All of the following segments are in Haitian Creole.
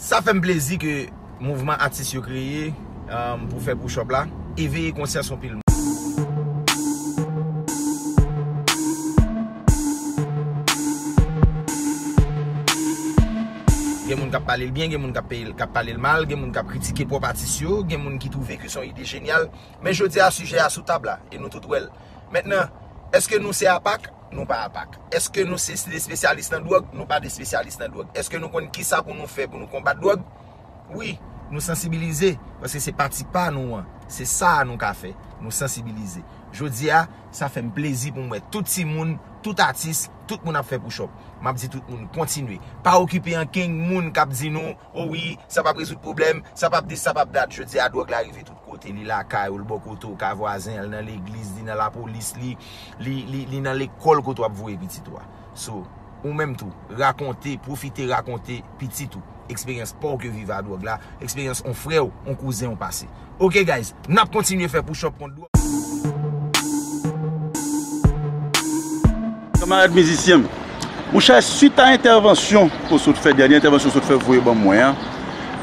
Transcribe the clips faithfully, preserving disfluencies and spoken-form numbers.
Sa fè m plezi ke mouvman atis yo kreye, um, pou fè push-up la, eveye konsyans anpil moun. Gen moun k ap pale l byen, gen moun k ap pale, k ap pale l mal, gen moun k ap kritike pwòp atis yo, gen moun ki twouve ke se yon ide jenyal. Men jodi a, sijè a sou tab la, e nou tout wè l. Mentnan, èske nou se apak? Nou pa apak. Èske nou se de espesyalis nan dwòg? Nou pa de espesyalis nan dwòg. Èske nou konn kisa pou nou fè pou nou konbat dwòg? Wi, nou sansibilize, paske se pati pa nou an. Se sa a nou ka fè. Nou sansibilize. Jodi a, sa fè m plezi pou m wè tout timoun, tout atis, tout moun ap fè push-up. M ap di tout moun, kontinye. Pa okipe ankenn moun k ap di nou, o wi, sa p ap rezoud pwoblèm, sa p ap dis, sa p ap dat. Jodi a, dwòg la rive tout kote. Li lakay ou, l bò kote w, ka vwazen an, l nan legliz, li nan lapolis, li, li, li, li nan lekòl kote w ap voye pitit ou a. So, ou menm tou, rakonte, pwofite rakonte pitit ou eksperyans pa w ke viv a dwòg la, eksperyans on frè w, on kouzen w pase. Ok, guys, n ap kontinye fè push-up kont dwòg. Kanmarad mizisyen m, monchè, swit a entèvansyon ke w sot fè, dènye entèvansyon w sot fè voye ban mwen an,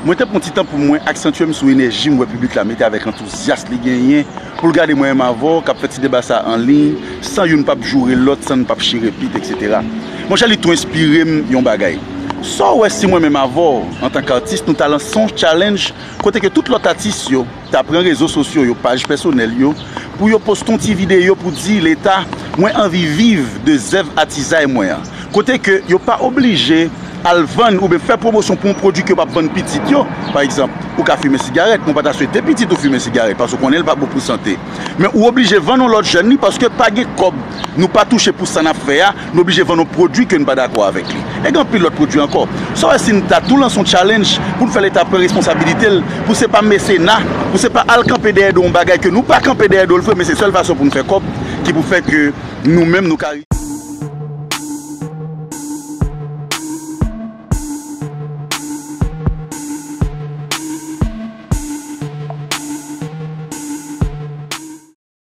mwen te pran ti tan pou mwen aksantye m sou enèji m wè piblik la mete avèk antouzyas li genyen pou l gade mwen menm avè w k ap fè ti deba sa an liy, san youn p ap joure lòt, san n p ap chire pit, etsetera. Monchè, li tou enspire m yon bagay. Sa w wè si mwen menm avè w, antank atis, nou ta lanse yon challenge kote ke tout lòt atis yo ta pran rezo sosyo yo, paj pèsonèl yo, pou yo poste yon ti videyo pou di Leta, mwen anvi viv de zèv atizay mwen an. Kote ke yo pa oblije al vann oubyen fè pwomosyon pou yon pwodui ke yo p ap vann pitit yo. Pa egzanp, ou ka fimen sigarèt, men w pa ta swete pitit ou fimen sigarèt, paske w konnen l pa bon pou sante. Men ou oblije vann yon lòt jèn li, paske pa gen kòb, nou pa touche pou sa n ap fè a, nou oblije vann yon pwodui ke n pa dakò avèk li. E gen anpil lòt pwodui ankò. Sa w wè si n ta tou lanse yon challenge pou n fè Leta pran responsabilite l, pou se pa mesena, pou se pa al kanpe dèyè do yon bagay ke nou pa kanpe dèyè do l vre, men se sèl fason pou n fè kòb ki pou fè ke nou menm nou ka